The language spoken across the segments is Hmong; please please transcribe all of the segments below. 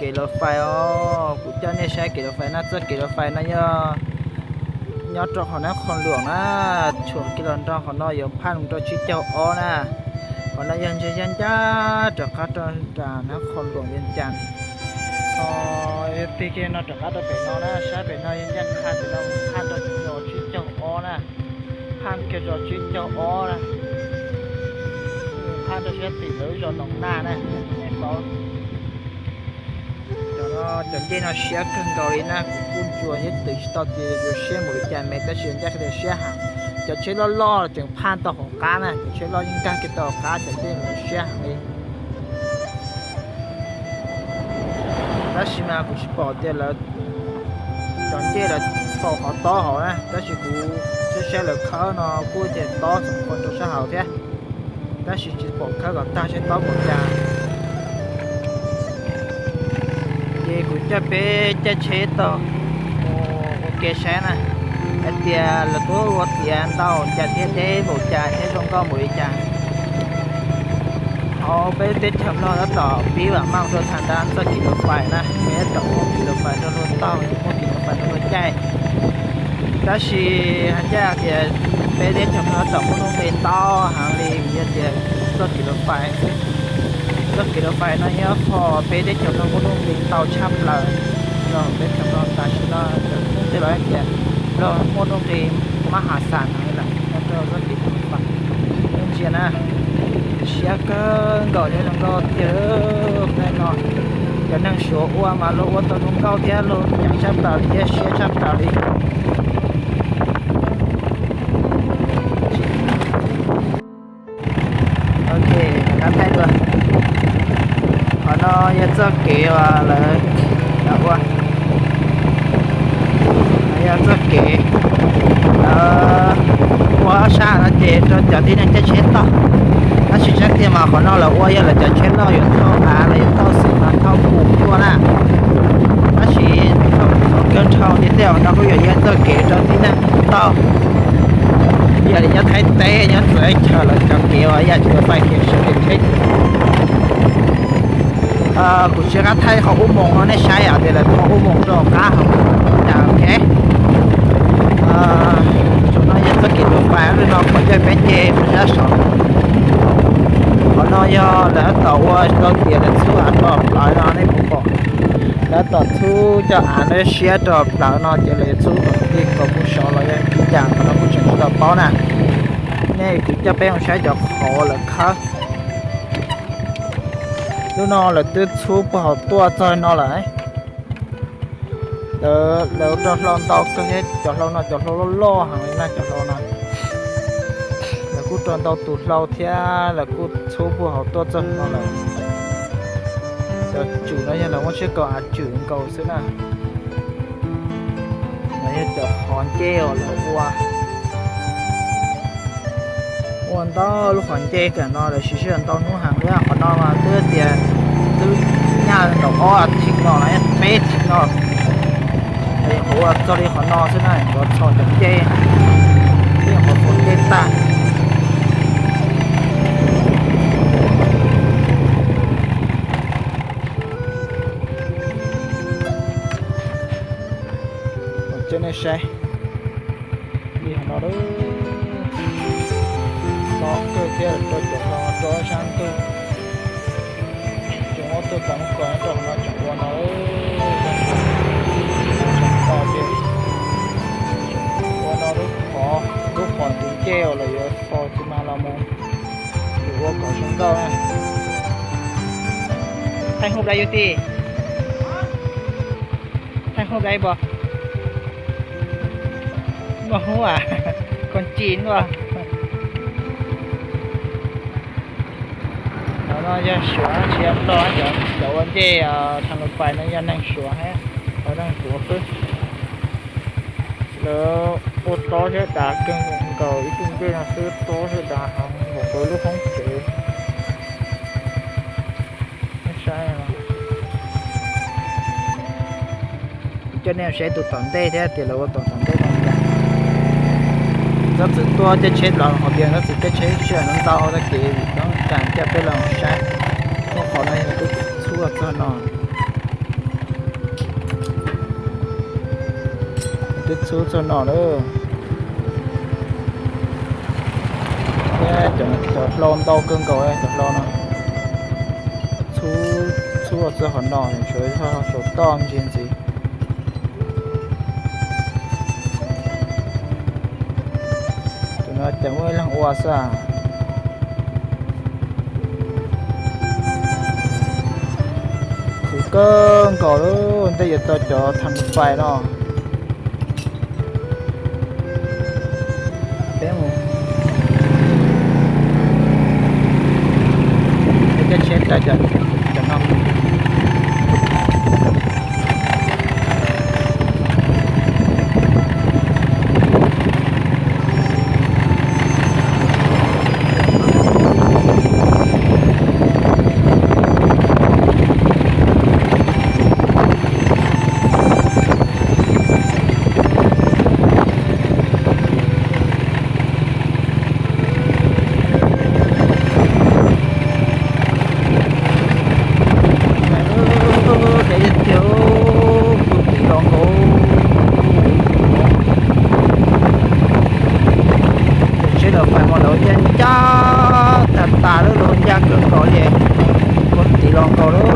Kev laus fais os, kuv coj nej saib kev laus fais na. Txoj kev laus fais no yog nyob rau hauv Nab Qhoo Luam na, tshuam kiag los nrog qhov no yuav phaj mus rau tsib caug ob na. Qhov no yog ntsia ncaj ncaj rov qab rau nram Nab Qhoo Luam Vias Cas. Ho tig kiag no rov qab rau pem no na, saib pem no yog ncaj qha pem no phaj rau zos tsib caug ob na, phaj kiag zos tsib caug ob na, phaj rau sab tim lawv zos Noom Naj na, nej paub. Cov no, cov ncej no siab kawg nkaus li na, kuv kuj ntsuas thiab twv tsis tau tias yuav siab npaum li cas me, tab sis ncaj qha tias siab heev. Cov tsheb loj loj tseem phaj tau hauv qab na, cov tsheb loj yeej nkag kiag tau hauv qab, cov ncej no siab heev li. Tab sis mas kuv tsis pom tias lawv cov ncej lawv faus qhov tob hauv na, tab sis kuv saib saib lawv khawb no kuj tias tob txoom qhua rau sab hauv thiab, tab sis tsis pom khawb kom tag saib tob npaum cas. Ces kuv coj peb caij tsheb taug mus ua ke saib na, hais tias lawv twb ua tiav ntau cas thiab deb npaum cas thiab zoo nkauj npaum li cas. Hauv peb teb chaws Nplog tab tom pib vam meej rau tham ntawm txoj kev laus fais na, peb tab tom muaj kev laus fais rau luag taug, muaj kev laus fais rau luag caij. Tab sis hais ncaj tias peb teb chaws Nplog tab tom muaj nuj nqis ntau heev li vim yog tias txoj kev laus fais xwb. Txoj kev laus fais no yog qhov peb teb chaws Nplog muaj nuj nqis ntau tshaj plaws. Los peb teb chaws Nplog tam sim no cov neeg tej los hais tias Nplog muaj nuj nqis mab has xas heev li lawm nyob rau txoj kev laus fais. Ntsia na, siab kawg nkaus thiab zoo nkauj tiag. Qhov no cov neeg Suav ua mas luag ua tau zoo nkauj thiab luag ceev tshaj plaws li thiab siab tshaj plaws li. Ok, rov qab thaij dua. Qhov no yog txoj kev uas lawv, lawv ua, no yog txoj kev lawv ua ob sab no ces rau cov tib neeg caij tsheb taug. Tab sis tseeb tiag mas qhov no lawv ua yog lawv cov tsheb loj yuav thauj av los yuav thauj xwm los thauj pum tuaj na. Tab sis thaum kawg nrho tiag tiag no kuj yuav yog txoj kev rau tib neeg taug. Yog li nyob Thaib teb nyob txawv chaw lawv cov kev uas yam tsis tau fais kev sawv kev tsheb. Kuv tsis qab thaij qhov ub moos no nej saib os, tias lawv ua ub moos rau qab hauv cas ok. Tsoom no yog txoj kev laus fais li no, qhov ncauj peb nce mus sab saud. Qhov no yog lawv tab tom ua tau tiav lawv txhub av rau plawv no nej puas pom. Lawv tab tom txhub cov av no siab rau plawv no ces lawv yuav txhub kom tig nkaus mus saud los yog li cas no kuj tseem tsis tau paub na. Nej kuv coj peb mus saib cov qhov lawv khawb. Lub no lawv twb txhub puag hauv tuaj txog no lawm. Lawv rau hlau ntau kawg thiab, cov hlau no cov hlau loj loj heev li na, cov hlau no. Lawv kuj rau ntau tus hlau thiab lawv kuj txhub puag hauv tuaj txog no lawm. Cov tswm no yog lawv muab tsib kaum av tswm nkaus xwb na. No yog cov qhov ncej uas lawv ua. Ua ntau lub qhov ncej kam no lawv siv sij hawm ntau hnub heev thiab. Qhov no mas twb tias twb nyaj nkaum ob thiv no los peb thiv no. Qhov ua txog li qhov no xwb na, qhov txhos cov ncej, qhov txhos ncej tag. Coj nej saib li hauv no lawm, no kawg thiab rau cov no rau sab ntug. Tseem muab tuaj tau lub ko nyob rau hauv no tseem ua no lawm, tseem to tiag. Tseem ua no lub qhov, lub qhov ntug ncej uas lawv yuav txhos txiv mas los mus, yuav ua kom zoo nkauj na. Thaij hub dai yus tij, thaij hub dai pom, muaj hub a, koj ci nuj. Qhov no yog Suav tsis yog Nplog, cov ua ncej thav lus pais no yog neeg Suav thiab, cov neeg Suav xwb. Lawv ua tob thiab dav kawg nkaus, ib tug ncej no xwb tob thiab dav heev nkaus lub hoob tsev. Saib, coj nej saib tus tom ntej thiab tias lawv ua tom tom ntej no cas. Txhob txwm tuaj caij tsheb los qhov tias txhob txwm caij tsheb sij hawm ntau tag kev vim txhob cas coj peb los saib. Lub qhov no yog twb txhub txog no. Tub txog no lawm. Thiab cov hlau ntau kawg nkaus, cov hlau no txhub txog qhov no, tsuas yog saum toj ntsis ntxiv. Tus no ces muaj ib leeg ua xwb. Khwv kawg nkaus lawm, ntej yuav tau cov tham fais no. Peb mus, peb caij tsheb raws cov no. Ces yog tiag, kuv tiv los nkaus. Tsheb lawv fais mas lawv ncaj ncaj tas tas lawm, lawv ncaj kawg nkaus li. Kuv tiv los nkaus lawm.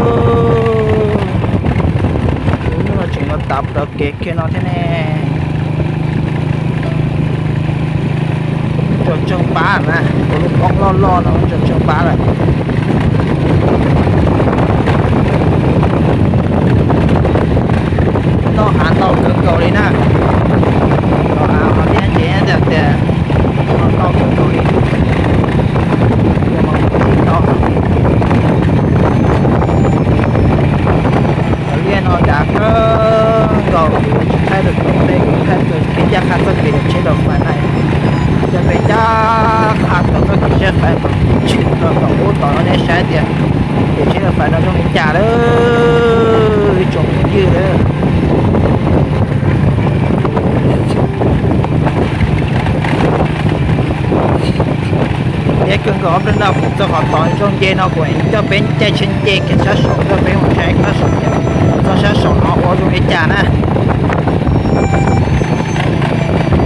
Lub hnub no tseem los tav puag tom kev kiag no thiab ne. Tsaus tsaug pab na, tus lub poob loj loj no tsaus tsaug pab lawm. Noj hav ntau kawg nkaus li na. Noj hav mas thiab ces tias tias noj ntau kawg nkaus li. Cov liaj no dav kawg nkaus, kuv tsis thaij rau tom ntej, kuv thaij rau kev ncaj qha txoj kev tsheb lawv fais na. Coj peb ncaj qha tau txoj kev tsheb fais kom tshwm rau tom ub tom no nej saib tias kev tsheb lawv fais no zoo li cas lawm, ib tsoom phooj ywg lawm. Deb kawg nkaus ob peb no kuv txog qhov tod zoo nce no kuv coj peb caij tsheb nce kiag sab saum, coj peb mus saib sab saum, txoj sab saum no ua zoo li cas na.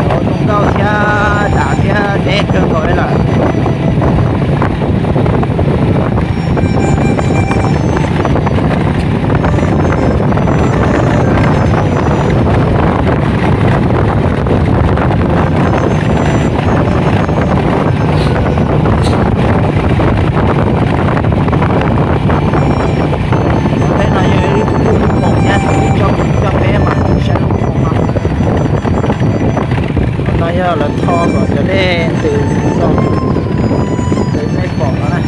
Ua zoo nkauj thiab dav thiab deb kawg nkaus li lawm. Qhov peb no yog ib lub poom thiab, ib tsob poom coj peb mas saib lub poom no. Qhov no yog lawv tho kom cov dej ntws rau, nej pom no na.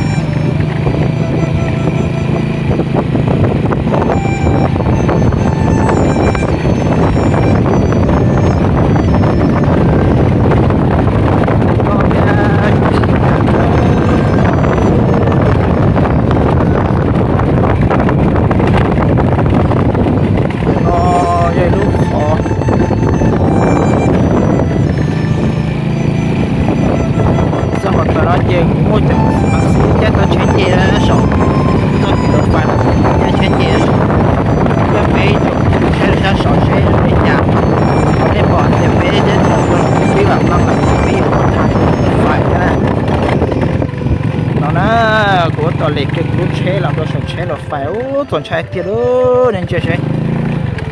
No yog ib lub qhov txog qhov tod no ces kuv muaj cov xib caij tau tsheb nce saum txoj kev lawv fais no, caij tsheb nce saum, coj peb saib sab saum seb zoo li cas. Qhov nej pom tias peb teb chaws rau pib vam meej lawm, peb yuav muab tha tus lawv fais thiab na. No na, kuv ua tom lem kiag kuv lub tsheb los rau saum tsheb lawv fais, ub, txaus ntshai tiag lauj, nej ntsia seb.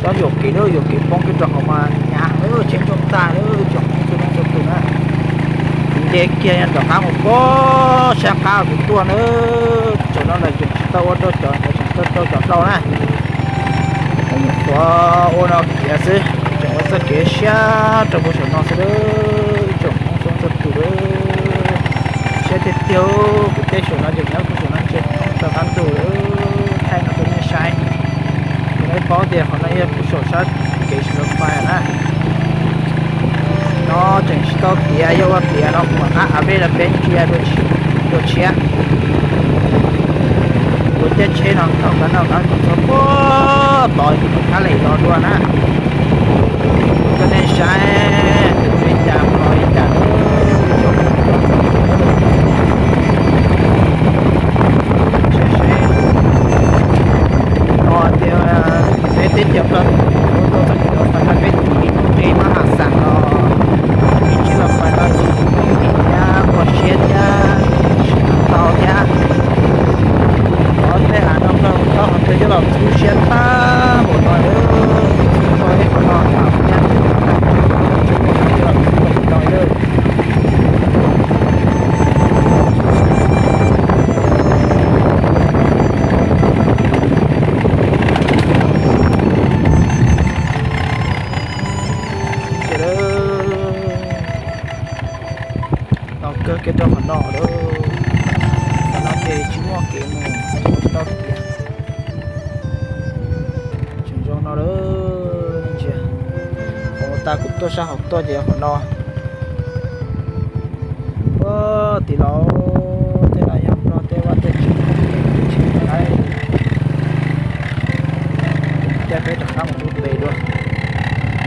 Tsob yuam kev lauj, yuam kev poob kiag rau hauv mas hnyav lawm, tsheb ntsoog tag lawm, tsoom Hmoob txhua leej txhua tus na. Kuv nce kiag rov qab mus pem sab qab kuv tuaj na, tsoom no lawv tseem tsis tau ua rau cov, tseem tsis tau rau cov hlau na. Tuav ua no kiag xwb, tseem ua txoj kev siab rau puag saum no xwb lauj, tsoom Hmoob txhua leej txhua tus lauj. Siab tiag tiag, kuv tej saum no tseem nyob puag saum no ntsia rov qab ntug lawm, thaij no rau nej saib. Kuv nej paub tias qhov no yog puag saum sab kev lawv fais na. No tseem tsis tau tiav, yog ua tiav no kuv mam qab av vej rau peb ntsia dua tshiab. Kuv caij tsheb no thaum kab no kab kom txog puag tod kuv mam qab lem los dua na. Kuv coj nej saib, kuv li cas los li cas. Seb seb, ho tias peb teb chaws Nplog ua tau txoj kev lawv fais no peb tus li tus qe mab has xas. Los kub siab tag npaum no lawm, tsis tau ib qho no thiab, tsis tau ib qho no lawm. Ces lawm, no kawg kiag rau qhov no lawm, qhov no ces tsis muaj kev mus, tsis tau tias. Tseem zoo no lawm, ntsia, qhov tas kuv tuaj sab hauv tuaj ces qhov no. Ua tim laus, tej no yog Nplog tej vaj tej tsev, tsis laib. Coj peb rov qab mus lub pem dua.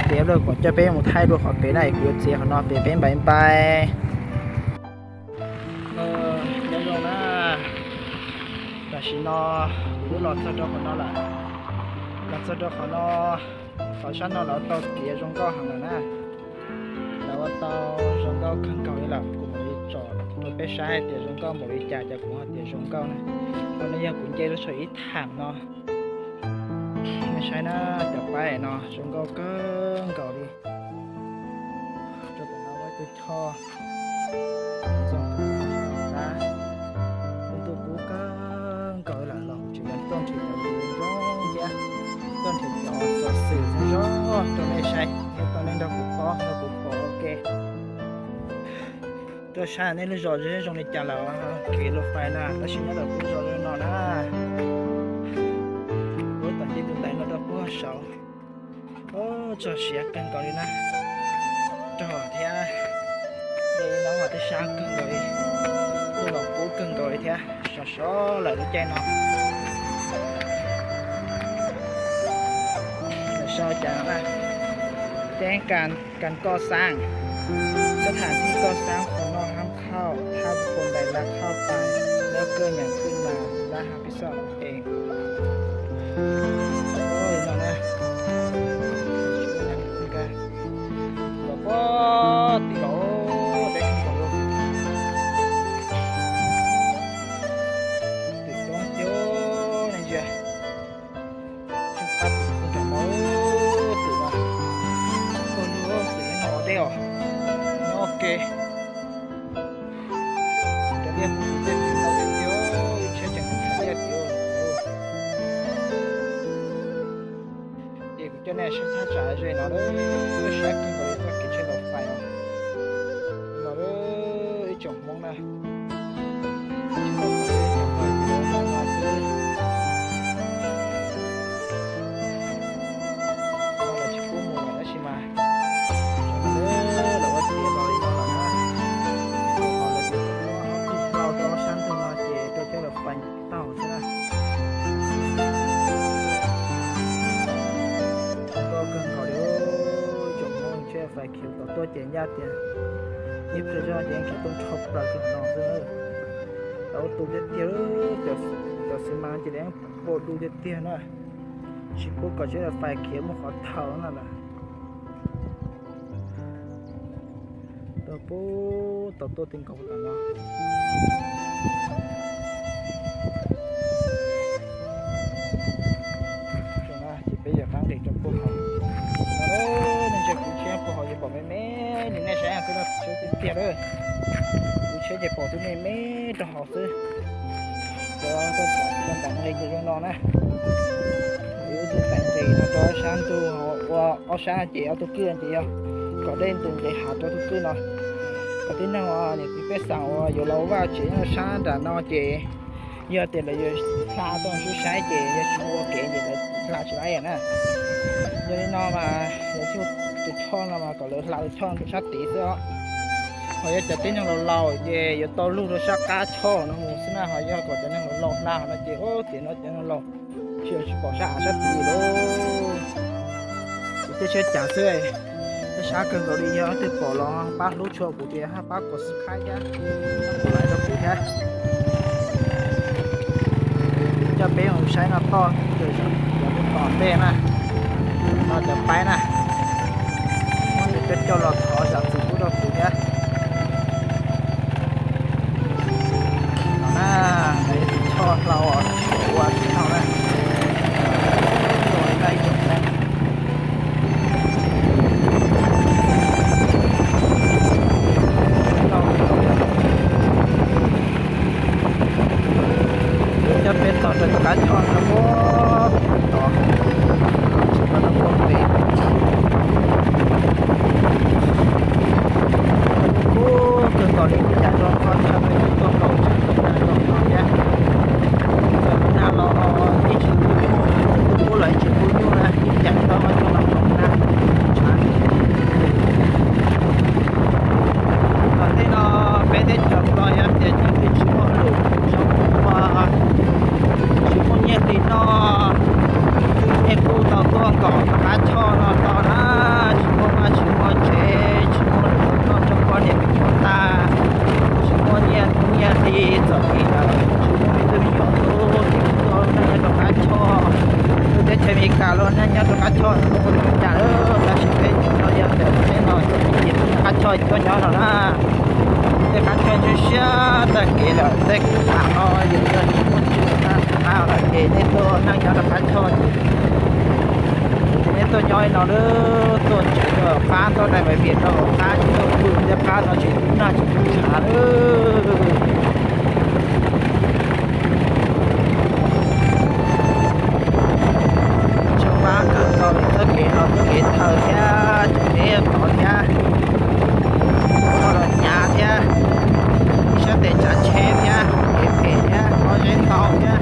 Ces lawv kom coj peb mus thaij dua qhov pem na, es kuv yuav txiav qhov no pem peb npais npais. Nyob zoo na, tam sim no kuv los txog rau qhov no lawm, los txog rau qhov no, qhov sab no lawv tau tiav zoo nkauj heev lawm na. Lawv ua tau zoo nkauj kawg nkaus li lawm, kuv mam li tsom rau peb saib hais tias zoo nkauj npaum li cas ces kuv ho tias zoo nkauj na. Qhov no yog kuv nce rau saum ib thaam no. Nej saib na, cov paib no zoo nkauj kawg nkaus li. Rau tom no muaj ib tug choj, zoo nkauj, lub ntuj kub kawg nkaus li lawm los tseem yog tuaj nrhiav cov zoo thiab, tuaj nrhiav cov xov xwm zoo zoo rau nej saib thiab rau nej nrog kuv paub nrog kuv pom ua ke. Tuaj saib nej lub zos zoo zoo li cas lawm, kev luam fais na, tab sis nyob ntawm kuv zos zoo no na. Kuv tom ntej tus ntaiv no rau puag saud. Txog siav kawg nkaus li na, rog thiab, dej no mas twb sab kawg nkaus li, ntuj los kub kawg nkaus li thiab, sov sov lawm lub caij no. Lawv sau cas no na, แจ้งการ การก่อสร้าง สถานที่ก่อสร้างของนอกห้ามเข้า ถ้าบุคคลใดลักเข้าไป แล้วเกิดหยังขึ้นมา ได้รับผิดชอบเอง Oj, no na. Los puag tim laus, deb kawg nkaus li. Tim roob tiag, nej ntsia. Tseem qab tim pug nram no, tim no, pug lug tim no deb os, nyob ua ke. Cov liaj pug tim tej tim tau tiag tiag, ib tsheb tseem mus thaiv liaj tim. Ces kuv coj nej saib thaj tsam ze no, siab kawg nkaus li txoj kev tsheb laus fais no, ib tsoom Hmoob na. Tsheb laus fais ib tsoom Hmoob no xwb. No lawv tsis pub mus lawm tab sis mas lawv ua tiav los li no lawm na. Ho lawv tias ob tug hlau rau ob sab ntug no ces rau coj laus fais tau xwb na. Nkauj kawg nkaus li, ib tsoom Hmoob tsheb fais khiav tom tuaj ces ncaj tias ib pliag zog ces khiav tuaj nrho plaws rau no xwb. Tau tu tiag tiag, cov xi mas ces yeej pom du tiag tiag na. Tsis pub kom tsheb fais khiav muaj qhov thawj no lawm. Tau pub tau tuaj ti nkaus tom no. Ces peb yuav qab nqis rau puag hauv. Nej ntsia kuv tsheb puag hauv ces pom me me li nej saib, kuv tsheb tiag tiag lawm. Kuv tsheb ces pom twb me me rau hauv xwb. Cov ntam nqis ces zoo no na. Ib tug ntam nqis no rau ob sab ntug, ua ob sab ces ob tug kwj ces yog kom dej ntws nqis hav rau tug kwj no. Cov tib neeg uas niam txiv pej xeem uas yuav los ua vaj tsev nyob sab nram no ces yog tias lawv yuav hla tuaj sib saib ces yog tsis ua kev ces lawv hla tsis laib na. Yog li no mas lawv thiaj tus choj no mas kom lawv hla tus choj rau sab tid xwb os. Ho yog cov tib neeg laus laus ces yuav tau lug rau sab qab choj no mus xwb na, ho yog kom cov neeg laus laus hla no ces ub, tiam no cov neeg laus tsis, tsis pom sab av sab tid li. Kuv tej tsheb cav xwb, tej sab kawg nkaus li, yog leej twg pom los pab hlub tshua kuv tias haj pab kom subscribe thiab, kom like rau kuv thiab. Coj peb mus saib no toj, cov tom ntej na, no cov paib na, muab nws coj coj los thov zam txim pub rau kuv thiab. No na, tus choj hlau uas ua tsis tau na. Choj no ua tod, tod no ua pem. Ub, kawg nkaus li, ib yam nrog qhov chaw peb tuaj nkaum tsam tau nag nrog no thiab. Txawm nag los ib tsis tu nyuj, txawm tu ub los ib tsis tu nyuj na, ib yam nrog qhov chaw no nkaum nag. Tom ntej no peb teb chaws Nplog yog tias cov twg tsis muaj lus, tsis muaj, tsis muaj nyiaj li noj, nej kuj tau tuaj nkaum rov qab choj no tod na. Tsis muaj vaj tsis muaj tsev, tsis muaj lus noj rau poj niam me nyuam tag, tsis muaj nyiaj hnub nyiaj hli txom nyem lawm, tsis muaj me tub me nyuam hlub, ces kuj tuaj noj nyob rau qab choj. Lub teb chaws Amelikas los noj nyob rau qab choj no kuj ua li cas lawm, tab sis peb no yog tias peb no txom nyem ces peb qab choj tuaj nyob no na. Tej qab choj ntshiab siab tag kev lawm, tej qab no yus yog tsis muaj tswv na, qab no ces nej tuaj noj nyob rau qab choj ces nej tuaj nyob li no lawm, tuaj tsev rau qab, tuaj dai Maiv Vias rau qab, tuaj pw tej qab no tsis tu nag tsis tu tshav lawm. Tshav npab kawg nkaus li, txoj kev no txoj kev tawv thiab, tseem teb tod thiab, toj los hnyav thiab, ib sab tes tsav tsheb thiab, kev phem thiab, pob zeb ntau thiab.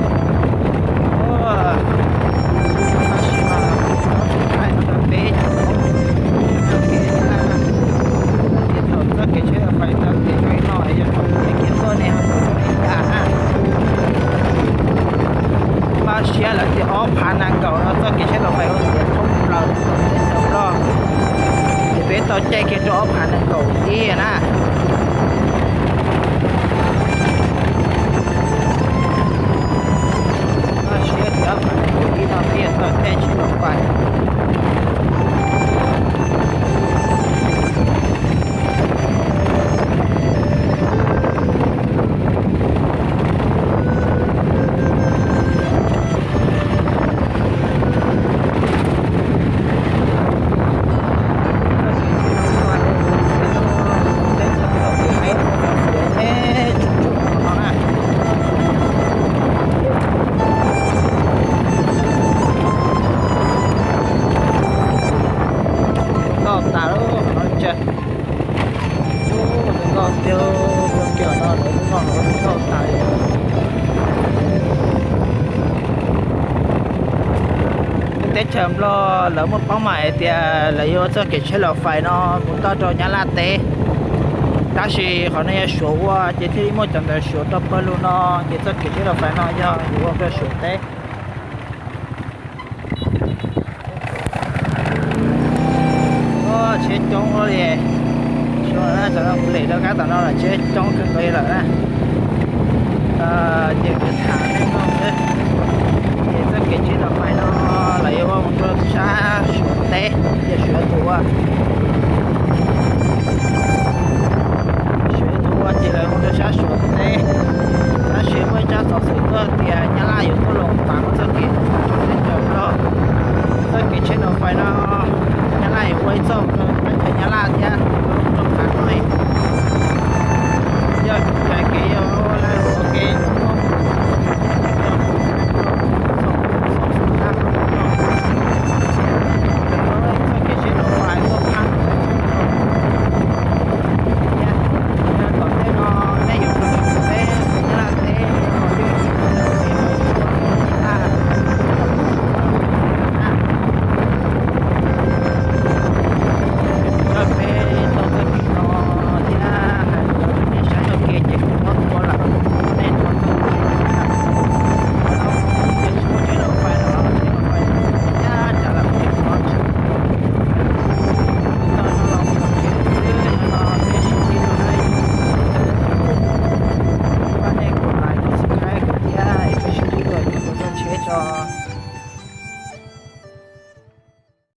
Tab sis mas thaij no rau peb txoj kev thiab, thaum txoj kev tsheb laus fais tau tias zoo li no yog thaum tias kiag tuaj ne ho tau zoo li cas na. Npaj siab lawm tias ob phav nees nkaum no txoj kev tsheb laus fais ua tiav thoob plaws teb chaws Nplog, ces peb tau caij kiag rau ob phav nees nkaum ib na. Npaj siab tias ob phav nees nkaum ib no peb yuav tau caij tsheb laus fais. Nkauj tas lawm qhov no tsa. Nkauj tiag, txoj kev no lawv hnub no lawv nkauj tas li. Teb chaws Nplog lawv muaj paub mas hais tias lawv yuav ua txoj kev tsheb laus fais no mus txog rau Nyab Laj teb, tab sis qhov no yog Suav ua ces thiaj li muaj cov ntawv Suav rau pawg lug no, ces txoj kev tsheb laus fais no yog yuav ua rau Suav teb. Tsheb coob li, xyov na, tam no kuv lem rau kab tom no lawm tsheb coob kawg nkaus li lawm na. Ces kuv tham nej mloog xwb, ces txoj kev tsheb laus fais no lawv yuav ua mus rau sab Suav teb, ces Suav tus ua, Suav tus ua ces lawv mus rau sab Suav teb, tab sis muaj ib tsab xov xwm tuaj tias Nyab Laj yuav tuaj los pav txoj kev no mus rau teb chaws Nplog. Txoj kev tsheb laus fais no Nyab Laj yuav ua ib txoj rau teb chaws Nyab Laj thiab rau qab no. Yog cais kev yog ua laj ua ke, txoj kev tsheb laus fais tuaj qab thiab. Tom ntej no nej yuav rau Suav teb, Nyab Laj teb, Nyab Laj, peb tau txoj kev no thiab hais rau nej saib txoj kev ces kuv muab tua lawm, nej tua txoj kev no, ces tsis muaj tsheb laus fais los tsheb laus fais no ncaj nraim lawm ces kuv muab tsheb tau no los mus tom tsev xwb no, peb sib ntsib dua na. Pab nej kuv like, kuv subscribe kuv thiab, peb sib ntsib dua kuv tua tsheb tso.